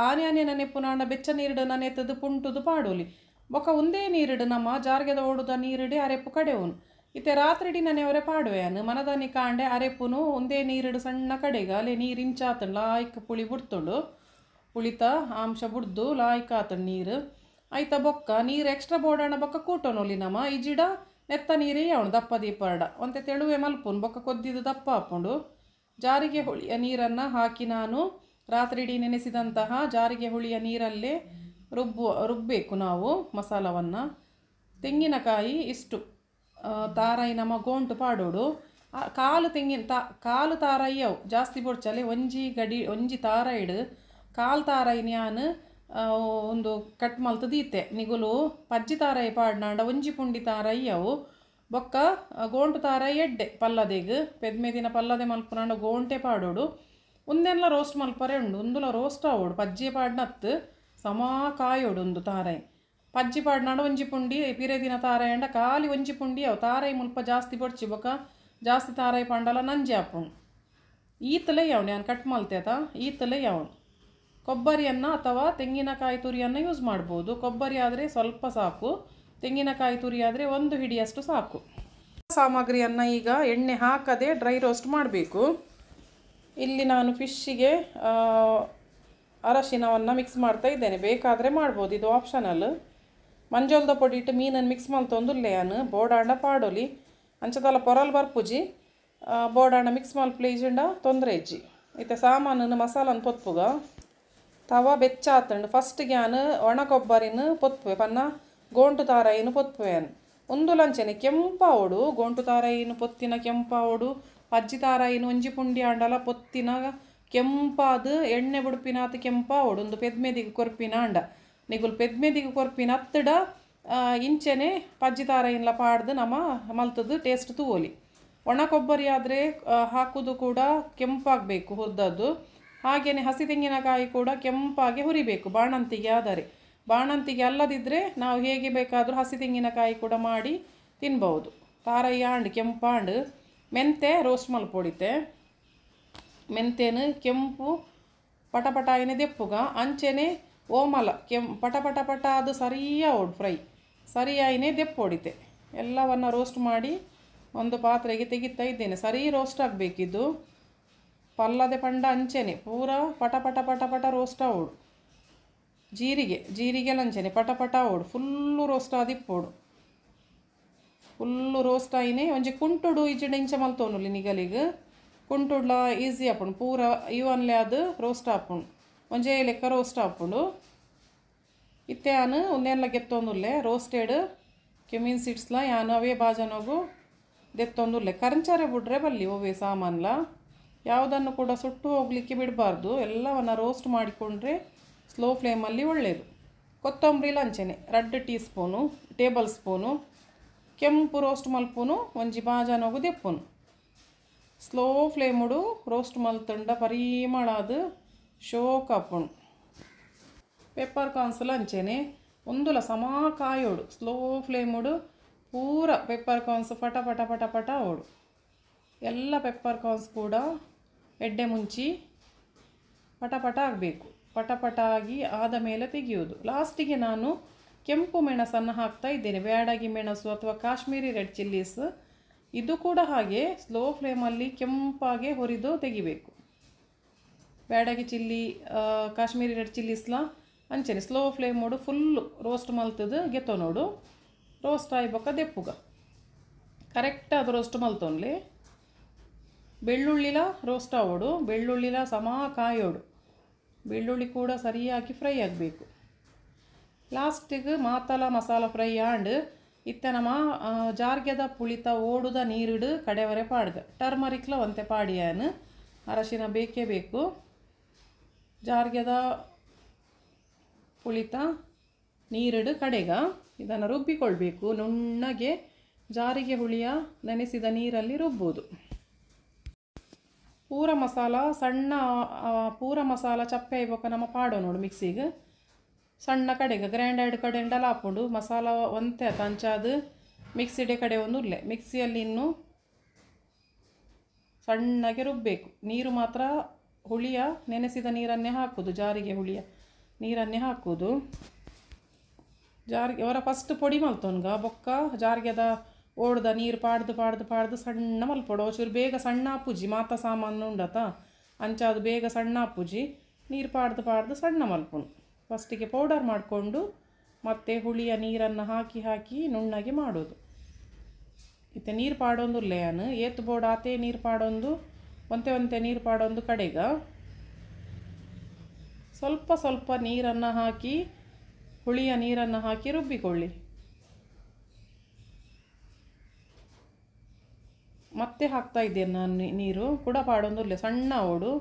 ಆನೆ ಆನೆ ನನೆಪ್ಪುನಾಂಡ ಬೆಚ್ಚ ನೀರುಡು ನನೆತ್ತದು ಪುಂಟುದು ಪಾಡೋಲಿ ಬೊಕ ಒಂದೇ ನೀರುಡು ನಮ್ಮ ಜಾರ್ಗೆದ ಓಡುದ ನೀರುಡೆ ಅರೆಪ್ಪು ಕಡೆವನು ಇತ್ತೆ ರಾತ್ರಿಡಿ ನನೆಯವರೆ ಪಾಡುವೆ ಮನದಾನಿ ಕಾಂಡೆ ಅರೆಪ್ಪುನು ಒಂದೇ ನೀರುಡು ಸಣ್ಣ ಕಡೆಗೆ ಅಲ್ಲಿ ನೀರು ಇಂಚಾತಂಡು ಲಾಯ್ಕ್ ಪುಳಿ ಬುಡ್ತುಂಡು ಪುಳಿತ ಅಂಶ ಬುಡ್ದು ಲಾಯ್ಕ್ ಆತಂಡು ನೀರು ಆಯ್ತಾ ಬೊಕ್ಕ ನೀರು ಎಕ್ಸ್ಟ್ರಾ ಬೋಡಾಣ ಬೊಕ್ಕ ಕೂಟೋನೊಲಿ ನಮ್ಮ ಇಜಿಡ ನೆತ್ತ ನೀರೇ ಅವನು ದಪ್ಪ ದೀಪಾಡ ಒಂತೆ ತೆಳುವೆ ಮಲ್ಪುನು ಬೊಕ್ಕ ಕೊದ್ದಿದ್ದು ದಪ್ಪ ಹಾಕೊಂಡು ಜಾರಿಗೆ ಹುಳಿಯ ನೀರನ್ನು ಹಾಕಿ ನಾನು ರಾತ್ರಿಡೀ ನೆನೆಸಿದಂತಹ ಜಾರಿಗೆ ಹುಳಿಯ ನೀರಲ್ಲೇ ರುಬ್ಬಬೇಕು ನಾವು ಮಸಾಲವನ್ನು. ತೆಂಗಿನಕಾಯಿ ಇಷ್ಟು ತಾರಾಯಿ ನಮ್ಮ ಗೋಂಟು ಪಾಡೋಡು ಕಾಲು ತೆಂಗಿನ ಕಾಲು ತಾರಾಯಿ ಅವು ಜಾಸ್ತಿ ಬೊಡ್ಚಲೆ ಒಂಜಿ ಗಡಿ ಒಂಜಿ ತಾರಾಯಿಡು ಕಾಲು ತಾರಾಯಿ ನಾನು ಒಂದು ಕಟ್ ಮಲ್ತು ದೀತೆ ನಿಗುಲು ಪಜ್ಜಿ ತಾರಾಯಿ ಪಾಡ್ನಾಂಡ ಒಂಜಿ ಪುಂಡಿ ತಾರಾಯಿ ಅವು ಬೊಕ್ಕ ಗೋಂಟು ತಾರಾಯಿ ಎಡ್ಡೆ ಪಲ್ಲದೆಗ್ ಪೆದ್ಮೆದಿನ ಪಲ್ಲದೆ ಮಲ್ಪುನಾಂಡ ಗೋಂಟೆ ಪಾಡೋಡು ಉಂದೆಲ್ಲ ರೋಸ್ಟ್ ಮಲ್ಪರೆ ಉಂಡು ಉಂದುಲ ರೋಸ್ಟ್ ಆವೋಡು ಪಜ್ಜಿ ಪಾಡ್ನತ್ತು ಸಮಾ ಕಾಯೋಡು ಒಂದು ತಾರಾಯಿ ಪಜ್ಜಿ ಪಾಡ್ನಾಂಡ ಒಂಜಿ ಪುಂಡಿ ಪಿರೆದಿನ ತಾರಾಯಿ ಅಂಡ ಖಾಲಿ ಒಂಜಿ ಪುಂಡಿ ಅವು ತಾರಾಯಿ ಮುಲ್ಪ ಜಾಸ್ತಿ ಬೊಡ್ಚಿ ಬೊಕ್ಕ ಜಾಸ್ತಿ ತಾರಾಯಿ ಪಂಡಲ ನಂಜಿ ಆಪುಂಡು ಈತಲೇ ಯಾವನು ನಾನು ಕಟ್ ಮಲ್ತೇತ ಈತಲೇ ಯಾವನು. ಕೊಬ್ಬರಿಯನ್ನು ಅಥವಾ ತೆಂಗಿನಕಾಯಿ ತುರಿಯನ್ನು ಯೂಸ್ ಮಾಡ್ಬೋದು. ಕೊಬ್ಬರಿ ಆದರೆ ಸ್ವಲ್ಪ ಸಾಕು, ತೆಂಗಿನಕಾಯಿ ತುರಿ ಆದರೆ ಒಂದು ಹಿಡಿಯಷ್ಟು ಸಾಕು. ಸಾಮಗ್ರಿಯನ್ನು ಈಗ ಎಣ್ಣೆ ಹಾಕದೆ ಡ್ರೈ ರೋಸ್ಟ್ ಮಾಡಬೇಕು. ಇಲ್ಲಿ ನಾನು ಫಿಶ್ಶಿಗೆ ಅರಶಿನವನ್ನು ಮಿಕ್ಸ್ ಮಾಡ್ತಾ ಇದ್ದೇನೆ, ಬೇಕಾದರೆ ಮಾಡ್ಬೋದು, ಇದು ಆಪ್ಷನಲ್. ಮಂಜೋಲ್ದ ಪೊಡಿ ಇಟ್ಟು ಮೀನನ್ನು ಮಿಕ್ಸ್ ಮಲ್ತೊಂದುಲ್ಲೆ ಯಾನು ಬೋಡಾಂಡ ಪಾಡೋಲಿ ಅಂಚದಲ್ಲ ಪೊರಲ್ ಬರ್ಪುಜಿ ಬೋಡಾಂಡ ಮಿಕ್ಸ್ ಮಲ್ಪಲೆ ಇಜಿಂಡ ತೊಂದರೆ ಇಜ್ಜಿ. ಇತ್ತೆ ಸಾಮಾನನ್ನು ಮಸಾಲನ್ನು ಪೊತ್ಪುಗ ತವ ಬೆಚ್ಚ ಆತಂಡು ಫಸ್ಟ್ಗೆ ಯಾನು ಒಣ ಕೊಬ್ಬರಿನ ಪೊತ್ಪುವೆ ಪನ್ನ ಗೋಂಟು ತಾರಾಯಿನ ಪೊತ್ಪುವೆ ಒಂದು ಲಂಚನೆ ಕೆಂಪಾವೋಡು ಗೋಂಟು ತಾರಾಯಿನ ಪೊತ್ತಿನ ಕೆಂಪಾವೋಡು ಪಜ್ಜಿ ತಾರಾಯಿನ ಒಂಜಿ ಪುಂಡಿ ಆಂಡಲ ಪೊತ್ತಿನ ಕೆಂಪಾದ ಎಣ್ಣೆ ಬುಡುಪಿನಾತ ಕೆಂಪಾವೋಡು ಒಂದು ಪೆದ್ಮೆದಿಗೆ ಕೊರ್ಪಿನ ಅಂಡ ನಿಗುಲ್ ಪೆದ್ಮೆದಿಗೆ ಕೊರ್ಪಿನ ಅತ್ತಡ ಇಂಚೆನೆ ಪಜ್ಜಿ ತಾರಾಯಿನ್ಲ ಪಾಡ್ದು ನಮ್ಮ ಮಲ್ತದ್ದು ಟೇಸ್ಟ್ ತೂವೊಲಿ. ಒಣ ಕೊಬ್ಬರಿ ಆದರೆ ಹಾಕೋದು ಕೂಡ ಕೆಂಪಾಗಬೇಕು ಹುರಿದದ್ದು. ಹಾಗೆಯೇ ಹಸಿ ತೆಂಗಿನಕಾಯಿ ಕೂಡ ಕೆಂಪಾಗಿ ಹುರಿಬೇಕು ಬಾಣಂತಿಗೆ ಆದರೆ. ಬಾಣಂತಿಗೆ ಅಲ್ಲದಿದ್ದರೆ ನಾವು ಹೇಗೆ ಬೇಕಾದರೂ ಹಸಿ ತೆಂಗಿನಕಾಯಿ ಕೂಡ ಮಾಡಿ ತಿನ್ಬೋದು. ತಾರಾಯಿ ಆಂಡ್ ಕೆಂಪಾಂಡ್ ಮೆಂತೆ ರೋಸ್ಟ್ ಮಲ್ಪೊಡಿತೆ ಮೆಂತೆನು ಕೆಂಪು ಪಟ ಪಟ ಆಯ್ನೆ ದೆಪ್ಪುಗ ಅಂಚೆನೆ ಓಮಲ ಪಟ ಪಟ ಪಟ ಅದು ಸರಿಯಾವೋಡು ಫ್ರೈ ಸರಿಯಾಯಿನೇ ದೆಪ್ಪೊಡಿತೆ. ಎಲ್ಲವನ್ನು ರೋಸ್ಟ್ ಮಾಡಿ ಒಂದು ಪಾತ್ರೆಗೆ ತೆಗಿತಾ ಇದ್ದೇನೆ. ಸರಿ ರೋಸ್ಟ್ ಆಗಬೇಕಿದ್ದು ಪಲ್ಲದೆ ಪಂಡ ಅಂಚೆನೆ ಪೂರ ಪಟ ಪಟ ಪಟ ಪಟ ರೋಸ್ಟ್ ಆವೋಡು. ಜೀರಿಗೆ ಜೀರಿಗೆ ಲಂಚೆನೆ ಪಟ ಪಟ ಆವೋಡು ಫುಲ್ಲು ರೋಸ್ಟ್ ಆದಿಪ್ಪೋಡು ಫುಲ್ಲು ರೋಸ್ಟ್ ಆಯಿನೇ ಒಂಜಿ ಕುಂಟುಡು ಇಜ್ಜಿಂಡ ಇಂಚ ಮಲ್ತೋನುಲಿ ನಿಗಲಿಗೆ ಕುಂಟುಡ್ಲ ಈಸಿ ಆಪುಂಡು ಪೂರ ಇವನ್ಲೆ ಅದು ರೋಸ್ಟ್ ಆಪುಂಡು ಒಂಜೇ ಲೆಕ್ಕ ರೋಸ್ಟ್ ಆಪುಂಡು. ಇತ್ತೆ ಯಾನು ಒಂದೆಲ್ಲ ಗೆತ್ತೊಂದುಲ್ಲೆ ರೋಸ್ಟೆಡ್ ಕ್ಯುಮಿನ್ ಸೀಡ್ಸ್ಲ ಯಾನು ಅವೇ ಬಾಜನೋಗು ದೆತ್ತೊಂದುಲ್ಲೆ ಕರಂಚಾರೆ ಬಿಡ್ರೆ ಬಲ್ಲಿ ಒವೇ ಸಾಮಾನ್ಲ ಯಾವುದನ್ನು ಕೂಡ ಸುಟ್ಟು ಹೋಗಲಿಕ್ಕೆ ಬಿಡಬಾರ್ದು, ಎಲ್ಲವನ್ನು ರೋಸ್ಟ್ ಮಾಡಿಕೊಂಡ್ರೆ ಸ್ಲೋ ಫ್ಲೇಮಲ್ಲಿ ಒಳ್ಳೆಯದು. ಕೊತ್ತಂಬರಿ ಲಂಚನೆ 2 ಟೀ ಸ್ಪೂನು ಟೇಬಲ್ ಸ್ಪೂನು ಕೆಂಪು ರೋಸ್ಟ್ ಮಲ್ಪುನು ಒಂಜಿ ಬಾಜನೋಗು ದೆಪ್ಪುನು ಸ್ಲೋ ಫ್ಲೇಮುಡು ರೋಸ್ಟ್ ಮಲ್ತಂಡ ಪರಿಮಳ ಅದು ಶೋಕ್ ಆಪುಂಡು. ಪೆಪ್ಪರ್ ಕಾರ್ನ್ಸ್ ಅಂಚೆನೆ ಒಂದುಲ ಸಮಾ ಕಾಯೋಡು ಸ್ಲೋ ಫ್ಲೇಮುಡು ಪೂರ ಪೆಪ್ಪರ್ ಕಾರ್ನ್ಸ್ ಪಟ ಪಟ ಪಟ ಪಟ ಓಡು. ಎಲ್ಲ ಪೆಪ್ಪರ್ ಕಾರ್ನ್ಸ್ ಕೂಡ ಎಡ್ಡೆ ಮುಂಚಿ ಪಟ ಪಟ ಆಗಬೇಕು. ಪಟ ಪಟ ಆಗಿ ಆದ ಮೇಲೆ ತೆಗೆಯೋದು. ಲಾಸ್ಟಿಗೆ ನಾನು ಕೆಂಪು ಮೆಣಸನ್ನು ಹಾಕ್ತಾ ಇದ್ದೇನೆ, ಬ್ಯಾಡಗಿ ಮೆಣಸು ಅಥವಾ ಕಾಶ್ಮೀರಿ ರೆಡ್ ಚಿಲ್ಲೀಸ್. ಇದು ಕೂಡ ಹಾಗೆ ಸ್ಲೋ ಫ್ಲೇಮಲ್ಲಿ ಕೆಂಪಾಗೆ ಹುರಿದು ತೆಗಿಬೇಕು. ಬ್ಯಾಡಗಿ ಚಿಲ್ಲಿ ಕಾಶ್ಮೀರಿ ರೆಡ್ ಚಿಲ್ಲೀಸ್ಲ ಅಂಚನೆ ಸ್ಲೋ ಫ್ಲೇಮೋಡು ಫುಲ್ಲು ರೋಸ್ಟ್ ಮಲ್ತದು ಗೆತ್ತೋ ನೋಡು. ರೋಸ್ಟ್ ಆಯ್ಬೊಕ್ಕ ದೆಪ್ಪುಗ ಕರೆಕ್ಟ್ ಅದು ರೋಸ್ಟ್ ಮಲ್ತೊನ್ಲಿ. ಬೆಳ್ಳುಳ್ಳಿಲ ರೋಸ್ಟ್ ಆವೋಡು, ಬೆಳ್ಳುಳ್ಳಿಲ ಸಮಾ ಕಾಯೋಡು, ಬೆಳ್ಳುಳ್ಳಿ ಕೂಡ ಸರಿಯಾಗಿ ಫ್ರೈ ಆಗಬೇಕು. ಲಾಸ್ಟಿಗೆ ಮಾತಲ ಮಸಾಲ ಫ್ರೈ ಆಂಡ್ ಇತ್ತೆ ನಮ್ಮ ಜಾರ್ಗೆದ ಪುಳಿತ ಓಡುದ ನೀರಿಡು ಕಡೆವರೆ ಪಾಡ್ಗ ಟರ್ಮರಿಕ್ಲ ಒಂತೆ ಪಾಡಿಯಾನು ಅರಶಿನ ಬೇಕೇ ಬೇಕು. ಜಾರ್ಗೆದ ಪುಳಿತ ನೀರಿಡು ಕಡೆಗ ಇದನ್ನು ರುಬ್ಬಿಕೊಳ್ಬೇಕು. ನುಣ್ಣಗೆ ಜಾರಿಗೆ ಹುಳಿಯ ನೆನೆಸಿದ ನೀರಲ್ಲಿ ರುಬ್ಬೋದು. ಪೂರ ಮಸಾಲ ಸಣ್ಣ ಪೂರ ಮಸಾಲ ಚಪ್ಪೆ ಆಯ್ಬೊಕ್ಕ ನಮ್ಮ ಪಾಡೋ ನೋಡು ಮಿಕ್ಸಿಗೆ. ಸಣ್ಣ ಕಡೆಗೆ ಗ್ರೈಂಡರ್ಡ್ ಕಡೆಂಡಲ ಹಾಕೊಂಡು ಮಸಾಲ ಒಂತೆ ಅಂಚಾದ ಮಿಕ್ಸಿಡೆ ಕಡೆ ಒಂದು ಉರ್ಲೆ ಮಿಕ್ಸಿಯಲ್ಲಿ ಇನ್ನು ಸಣ್ಣಗೆ ರುಬ್ಬಬೇಕು. ನೀರು ಮಾತ್ರ ಹುಳಿಯ ನೆನೆಸಿದ ನೀರನ್ನೇ ಹಾಕೋದು, ಜಾರಿಗೆ ಹುಳಿಯ ನೀರನ್ನೇ ಹಾಕೋದು. ಜಾರಿಗೆ ಅವರ ಫಸ್ಟ್ ಪೊಡಿ ಮಲ್ತೊನ್ಗ ಬೊಕ್ಕ ಜಾರಿಗೆದ ಓಡ್ದ ನೀರು ಪಾಡ್ದು ಪಾಡ್ದು ಪಾಡ್ದು ಸಣ್ಣ ಮಲ್ಪೊಡು. ಚೂರು ಬೇಗ ಸಣ್ಣ ಆಪುಜಿ ಮಾತ ಸಾಮಾನು ಉಂಡತ ಅಂಚಾದು ಬೇಗ ಸಣ್ಣ ಆಪುಜಿ. ನೀರು ಪಾಡ್ದು ಪಾಡ್ದು ಸಣ್ಣ ಮಲ್ಪುನು. ಫಸ್ಟಿಗೆ ಪೌಡರ್ ಮಾಡಿಕೊಂಡು ಮತ್ತೆ ಹುಳಿಯ ನೀರನ್ನು ಹಾಕಿ ಹಾಕಿ ನುಣ್ಣಗೆ ಮಾಡೋದು. ಇತ್ತೆ ನೀರು ಪಾಡೊಂದು ಲೇನು ಏತು ಬೋಡ ಆತೆ ನೀರು ಪಾಡೊಂದು ಒಂತೆ ಒಂತೆ ನೀರು ಪಾಡೊಂದು ಕಡೆಗ ಸ್ವಲ್ಪ ಸ್ವಲ್ಪ ನೀರನ್ನು ಹಾಕಿ ಹುಳಿಯ ನೀರನ್ನು ಹಾಕಿ ರುಬ್ಬಿಕೊಳ್ಳಿ. ಮತ್ತೆ ಹಾಕ್ತಾ ಇದ್ದೇನೆ ನಾನು ನೀರು ಕೂಡ ಪಾಡೊಂದುಲ್ಲೆ ಸಣ್ಣ ಓಡು.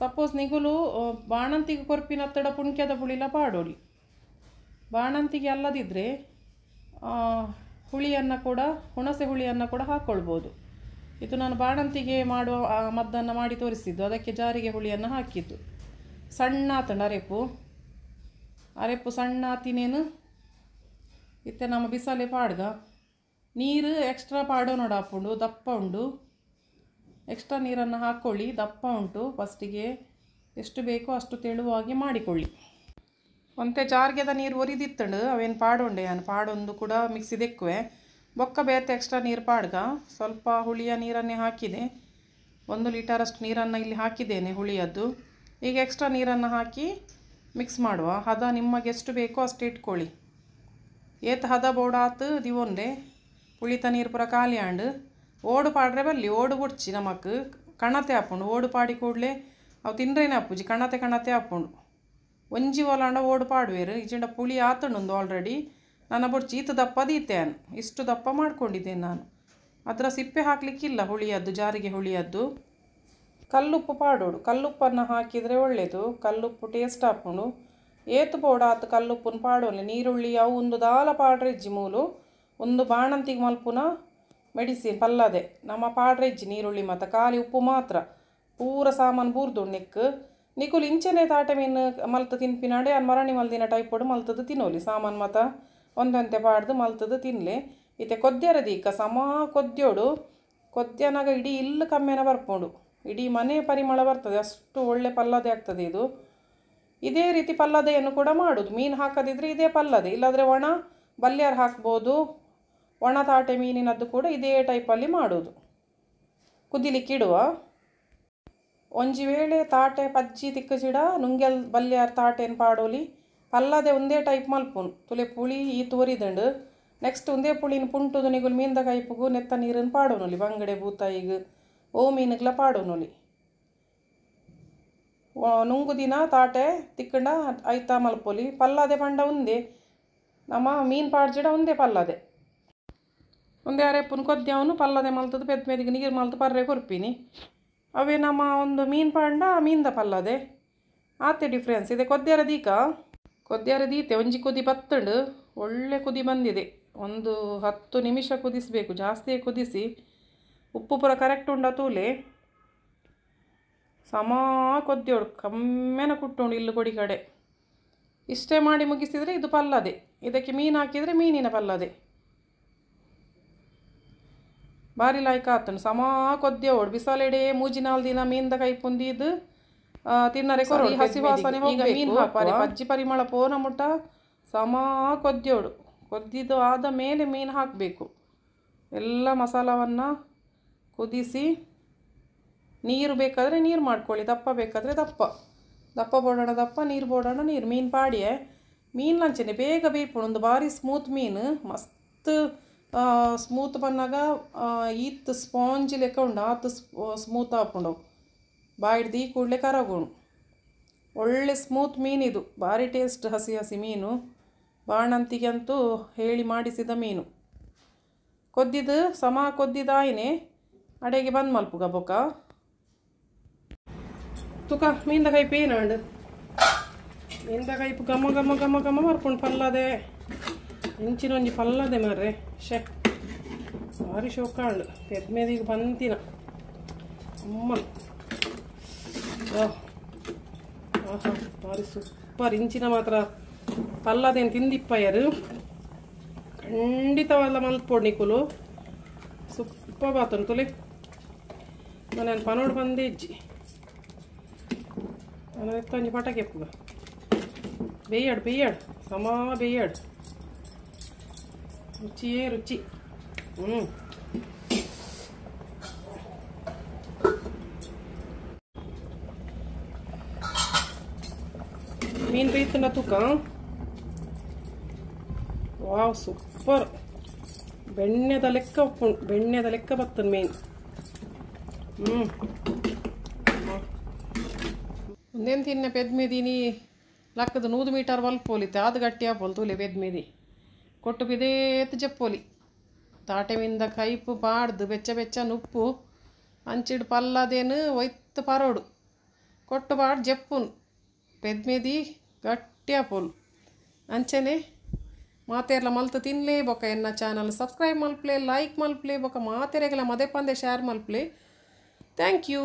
ಸಪೋಸ್ ನಿಗುಲು ಬಾಣಂತಿಗೆ ಕೊರ್ಪಿನ ಅತ್ತಡ ಪುಣ್ಕ್ಯದ ಪುಳಿಲ ಪಾಡೋಲಿ. ಬಾಣಂತಿಗೆ ಅಲ್ಲದಿದ್ದರೆ ಹುಳಿಯನ್ನು ಕೂಡ ಹುಣಸೆ ಹುಳಿಯನ್ನು ಕೂಡ ಹಾಕ್ಕೊಳ್ಬೋದು. ಇದು ನಾನು ಬಾಣಂತಿಗೆ ಮಾಡುವ ಮದ್ದನ್ನು ಮಾಡಿ ತೋರಿಸಿದ್ದು, ಅದಕ್ಕೆ ಜಾರಿಗೆ ಹುಳಿಯನ್ನು ಹಾಕಿದ್ದು. ಸಣ್ಣ ಆತಂಡ ಅರೆಪು ಅರೆಪು ಸಣ್ಣ ಆತಿನೇನು ಇತ್ತೆ ನಮ್ಮ ಬಿಸಲೆ ಪಾಡ್ಗ ನೀರು ಎಕ್ಸ್ಟ್ರಾ ಪಾಡೋ ನೋಡಾಪುಂಡು ದಪ್ಪ ಉಂಡು. ಎಕ್ಸ್ಟ್ರಾ ನೀರನ್ನು ಹಾಕ್ಕೊಳ್ಳಿ, ದಪ್ಪ ಉಂಟು. ಫಸ್ಟಿಗೆ ಎಷ್ಟು ಬೇಕೋ ಅಷ್ಟು ತೆಳುವಾಗಿ ಮಾಡಿಕೊಳ್ಳಿ. ಒಂತೆ ಜಾರ್ಗೆದ ನೀರು ಒರಿದಿತ್ತಂಡು ಅವೇನು ಪಾಡೊಂಡೆ ನಾನು ಪಾಡೊಂದು ಕೂಡ ಮಿಕ್ಸಿದೆಕ್ಕುವೆ ಬೊಕ್ಕ ಬೇತೆ ಎಕ್ಸ್ಟ್ರಾ ನೀರು ಪಾಡ್ಗ ಸ್ವಲ್ಪ ಹುಳಿಯ ನೀರನ್ನೇ ಹಾಕಿದೆ. 1 ಲೀಟರಷ್ಟು ನೀರನ್ನು ಇಲ್ಲಿ ಹಾಕಿದ್ದೇನೆ ಹುಳಿಯದ್ದು. ಈಗ ಎಕ್ಸ್ಟ್ರಾ ನೀರನ್ನು ಹಾಕಿ ಮಿಕ್ಸ್ ಮಾಡುವ. ಹದ ನಿಮಗೆ ಎಷ್ಟು ಬೇಕೋ ಅಷ್ಟು ಇಟ್ಕೊಳ್ಳಿ. ಏತ್ ಹದ ಬೋಡಾತು ದಿವೊಂದೆ ಪುಳಿತ ನೀರು ಪೂರ ಖಾಲಿ ಆಂಡು ಓಡು ಪಾಡ್ರೆ ಬಲ್ಲಿ ಓಡು ಬುಡ್ಚಿ ನಮಕ್ ಕಣತೆ ಹಾಪುಂಡು. ಓಡು ಪಾಡಿ ಕೂಡಲೇ ಅವು ತಿಂಡ್ರೇನೆ ಆಪುಜಿ, ಕಣತೆ ಕಣತೆ ಹಾಪುಂಡು. ಒಂಜಿ ಓಲಾಂಡ ಓಡು ಪಾಡುವೇರು ಇಜಿಂಡ ಪುಳಿ ಆತುಂಡು ಆಲ್ರೆಡಿ. ನನ್ನ ಬುಡ್ಚಿ ಈತ ದಪ್ಪ ದೀತೆ ಇಷ್ಟು ದಪ್ಪ ಮಾಡ್ಕೊಂಡಿದ್ದೇನೆ ನಾನು. ಅದರ ಸಿಪ್ಪೆ ಹಾಕಲಿಕ್ಕಿಲ್ಲ ಹುಳಿಯದ್ದು, ಜಾರಿಗೆ ಹುಳಿಯದ್ದು. ಕಲ್ಲುಪ್ಪು ಪಾಡೋಡು, ಕಲ್ಲುಪ್ಪನ್ನು ಹಾಕಿದರೆ ಒಳ್ಳೆಯದು. ಕಲ್ಲುಪ್ಪು ಟೇಸ್ಟ್ ಹಾಪುಂಡು. ಏತು ಬೋಡ ಆತು ಕಲ್ಲುಪ್ಪನ್ನು ಪಾಡೋಲಿ. ನೀರುಳ್ಳಿ ಅವು ಒಂದು ದಾಲ ಪಾಡ್ರೆ ಇಜ್ಜಿ ಮೂಲು ಒಂದು ಬಾಣಂತಿಗೆ ಮಲ್ಪುನ ಮೆಡಿಸಿನ್ ಪಲ್ಲದೆ ನಮ್ಮ ಪಾಡ್ರೆ ಇಜ್ಜಿ ನೀರುಳ್ಳಿ ಮಾತ್ರ ಖಾಲಿ ಉಪ್ಪು ಮಾತ್ರ. ಪೂರ ಸಾಮಾನು ಬೂರ್ದು ನೆಕ್ ನಿಕುಲು ಇಂಚೆನೆ ತಾಟೆ ಮೀನು ಮಲ್ತು ತಿನ್ಪಿನಾಡೆ ಅನ್ ಮರಣಿ ಮಲ್ದಿನ ಟೈಪೋಡು ಮಲ್ತದ್ದು ತಿನ್ನೋಲಿ. ಸಾಮಾನು ಮಾತ ಒಂದಂತೆ ಪಾಡ್ದು ಮಲ್ತದ್ದು ತಿನ್ಲಿ. ಇತ್ತೆ ಕೊದ್ಯರ ದೀಕ ಸಮ ಕೊದ್ಯೋಡು ಕೊದ್ಯನಾಗ ಇಡೀ ಇಲ್ಲ ಕಮ್ಮೆನ ಬರ್ಪೋಡು, ಇಡೀ ಮನೆ ಪರಿಮಳ ಬರ್ತದೆ, ಅಷ್ಟು ಒಳ್ಳೆ ಪಲ್ಲದೆ ಆಗ್ತದೆ ಇದು. ಇದೇ ರೀತಿ ಪಲ್ಲದೆಯನ್ನು ಕೂಡ ಮಾಡೋದು. ಮೀನು ಹಾಕದಿದ್ದರೆ ಇದೇ ಪಲ್ಲದೆ, ಇಲ್ಲಾಂದರೆ ಒಣ ಬಲ್ಯಾರು ಹಾಕ್ಬೋದು. ಒಣ ತಾಟೆ ಮೀನಿನದ್ದು ಕೂಡ ಇದೇ ಟೈಪಲ್ಲಿ ಮಾಡೋದು. ಕುದಿಲಿಕ್ಕಿಡುವ ಒಂಜಿ ವೇಳೆ ತಾಟೆ ಪಜ್ಜಿ ತಿಕ್ಕಜಿಡ ನುಂಗೆಲ್ ಬಲ್ಯಾರು ತಾಟೆನ್ ಪಾಡೋಲಿ. ಪಲ್ಲದೆ ಒಂದೇ ಟೈಪ್ ಮಲ್ಪುನು. ತುಲೆ ಪುಳಿ ಈ ತೋರಿದಂಡು ನೆಕ್ಸ್ಟ್ ಒಂದೇ ಪುಳಿನ ಪುಂಟುದು ನಿಗುಲು ಮೀನ್ದ ಕೈಪುಗು ನೆತ್ತ ನೀರನ್ನು ಪಾಡೋನೊಲಿ. ಬಂಗಡೆ ಬೂತಾಯಿಗ್ ಓ ಮೀನುಗ್ಲ ಪಾಡೋನೊಲಿ. ನುಂಗು ದಿನ ತಾಟೆ ತಿಕ್ಕಂಡ ಐತಾ ಮಲ್ಪೊಲಿ. ಪಲ್ಲದೆ ಪಂಡ ಒಂದೇ ನಮ್ಮ ಮೀನು ಪಾಡ್ಜಿಡ ಒಂದೇ ಪಲ್ಲದೆ ಒಂದೇ ಅರೆಪ್ಪುನ ಕೊದ್ಯವನು ಪಲ್ಲದೆ ಮಲ್ತದ್ದು ಪೆದ್ ಮೆದಿಗೆ ನೀರು ಮಲ್ತು ಪರ್ರೆ ಕೊರ್ಪಿನಿ. ಅವೇ ನಮ್ಮ ಒಂದು ಮೀನು ಪಾಂಡ ಮೀನ್ದ ಪಲ್ಲದೆ ಆತೆ ಡಿಫ್ರೆನ್ಸ್ ಇದೆ. ಕೊದ್ಯರ ದೀಕ ಕೊದ್ಯರ ದೀತೆ ಒಂಜಿ ಕುದಿ ಬತ್ತಂಡು ಒಳ್ಳೆ ಕುದಿ ಬಂದಿದೆ. ಒಂದು 10 ನಿಮಿಷ ಕುದಿಸಬೇಕು, ಜಾಸ್ತಿ ಕುದಿಸಿ. ಉಪ್ಪು ಪೂರ ಕರೆಕ್ಟ್ ಉಂಡ ತೂಲೆ ಸಮ ಕೊದ್ಯೋಡು ಕಮ್ಮೆನ ಕುಟ್ಟುಂಡು ಇಲ್ಲು ಕೊಡಿ ಕಡೆ. ಇಷ್ಟೇ ಮಾಡಿ ಮುಗಿಸಿದರೆ ಇದು ಪಲ್ಲದೆ. ಇದಕ್ಕೆ ಮೀನು ಹಾಕಿದರೆ ಮೀನಿನ ಪಲ್ಲದೆ ಬಾರಿ ಲಾಯ್ಕ ಆತನು. ಸಮ ಕೊದ್ಯೋಡು ಬಿಸಲೆಡೆ ಮೂಜಿ 4 ದಿನ ಮೀನ್ದ ಕೈ ಪುಂದಿದ್ದು ತಿನ್ನರೆ ಕೊರೋಡು. ಹಸಿ ವಾಸನೆ ಹೋಗಿ ಮೀನು ಹಾಕುವ ಪಜ್ಜಿ ಪರಿಮಳ ಪೋನ ಮುಟ್ಟ ಸಮ ಕೊದ್ಯೋಡು. ಕೊದ್ದಿದ್ದು ಆದ ಮೇಲೆ ಮೀನು ಹಾಕಬೇಕು. ಎಲ್ಲ ಮಸಾಲವನ್ನು ಕುದಿಸಿ ನೀರು ಬೇಕಾದರೆ ನೀರು ಮಾಡ್ಕೊಳ್ಳಿ, ದಪ್ಪ ಬೇಕಾದರೆ ದಪ್ಪ ದಪ್ಪ ಬೋಡೋಣ ದಪ್ಪ, ನೀರು ಬೋಡೋಣ ನೀರು. ಮೀನು ಪಾಡಿಯೇ ಮೀನು ಲಂಚನೆ ಬೇಗ ಬೇಯ್ಪುಂಡು. ಒಂದು ಭಾರಿ ಸ್ಮೂತ್ ಮೀನು ಮಸ್ತ್ ಸ್ಮೂತ್ ಬನ್ನಾಗ ಈತ್ ಸ್ಪಾಂಜ್ ಲೆಕ್ಕ ಉಂಡು ಆತು ಸ್ಮೂತ್ ಆಪುಂಡು. ಬಾಯಿಡ್ದು ಈ ಕೂಡಲೇ ಕರಗುಣು. ಒಳ್ಳೆ ಸ್ಮೂತ್ ಮೀನಿದು, ಭಾರಿ ಟೇಸ್ಟ್ ಹಸಿ ಹಸಿ ಮೀನು. ಬಾಣಂತಿಗಂತೂ ಹೇಳಿ ಮಾಡಿಸಿದ ಮೀನು. ಕೊದ್ದಿದ್ದು ಸಮ ಕೊದ್ದಿದ್ದಾಯಿನೇ ಅಡೆಗೆ ಬಂದ್ ಮಲ್ಪುಗ ಬೊಕ್ಕ ತುಕ ಮೀನ್ದ ಕೈಪು ಏನಂಡು ಮೀನ್ದ ಕೈಪು ಘಮ ಘಮ ಘಮ ಘಮ ಮರ್ಪುಂಡು ಪಲ್ಲದೆ ಇಂಚಿನ ಒಂಜಿ ಪಲ್ಲದೆ ಮಾರ್ರೆ ಶೆ ಭಾರಿ ಶೋಕಾಂಡು ಪೆದ್ಮೆದಿಗೆ ಬಂತಿನ ಅಮ್ಮ ಆಹಾ ಭಾರಿ ಸೂಪರ್. ಇಂಚಿನ ಮಾತ್ರ ಪಲ್ಲದೇನು ತಿಂದಿಪ್ಪಯರು ಖಂಡಿತವಲ್ಲ ಮಲ್ಪೊಡು ನಿಕುಲು ಸೂಪರ್ ಬಾತನ್ ತುಲೆ ನಾನು ಪನೋಡು ಬಂದೇ ಇಜ್ಜಿ ನಾನು ಎತ್ತೊಂಜಿ ಪಟಾಕಿ ಎಪ್ಪುಗ ಬೇಯಾಡು ಬೇಯಾಡು ಸಮ ಬೇಯಾಡು ರುಚಿಯೇ ರುಚಿ. ಮೀನು ಬೇಯ್ತಂಡ ತೂಕ. ವಾವ್ ಸೂಪರ್ ಬೆಣ್ಣೆದ ಲೆಕ್ಕ ಬೆಣ್ಣೆದ ಲೆಕ್ಕ ಬತ್ತನ್ ಮೀನು. ಒಂದೇನು ತಿನ್ನೆ ಪೆದ್ಮೆದೀನಿ ಲಕ್ಕದ 100 ಮೀಟರ್ ಬಲ್ಪೋಲಿತ್ತೆ ಅದು ಗಟ್ಟಿ ಆಪೋಲ್ ತೂಲೆ ಪೆದ್ಮೆದಿ ಕೊಟ್ಟು ಬಿದೇತ್ ಜಪ್ಪೋಲಿ ತಾಟೆಮಿಂದ ಕೈಪು ಪಾಡ್ದು ಬೆಚ್ಚ ಬೆಚ್ಚ ನುಪ್ಪು ಅಂಚಿಡ್ ಪಲ್ಲದೇನು ಒಯ್ತು ಪರೋಡು ಕೊಟ್ಟು ಪಾಡ್ ಜಪ್ಪುನ್ ಪೆದ್ಮೆದಿ ಗಟ್ಟಿ ಆಪೋಲು. ಅಂಚನೆ ಮಾತೆರ್ಲ ಮಲ್ತು ತಿನ್ಲೇ ಬೊಕ ಎನ್ನ ಚಾನಲ್ ಸಬ್ಸ್ಕ್ರೈಬ್ ಮಲ್ಪ್ಲೆ ಲೈಕ್ ಮಲ್ಪ್ಲೆ ಬೊಕ ಮಾತೆರೆಗಲ ಮದೆ ಪಂದೆ ಶೇರ್ ಮಲ್ಪ್ಲೆ. Thank you.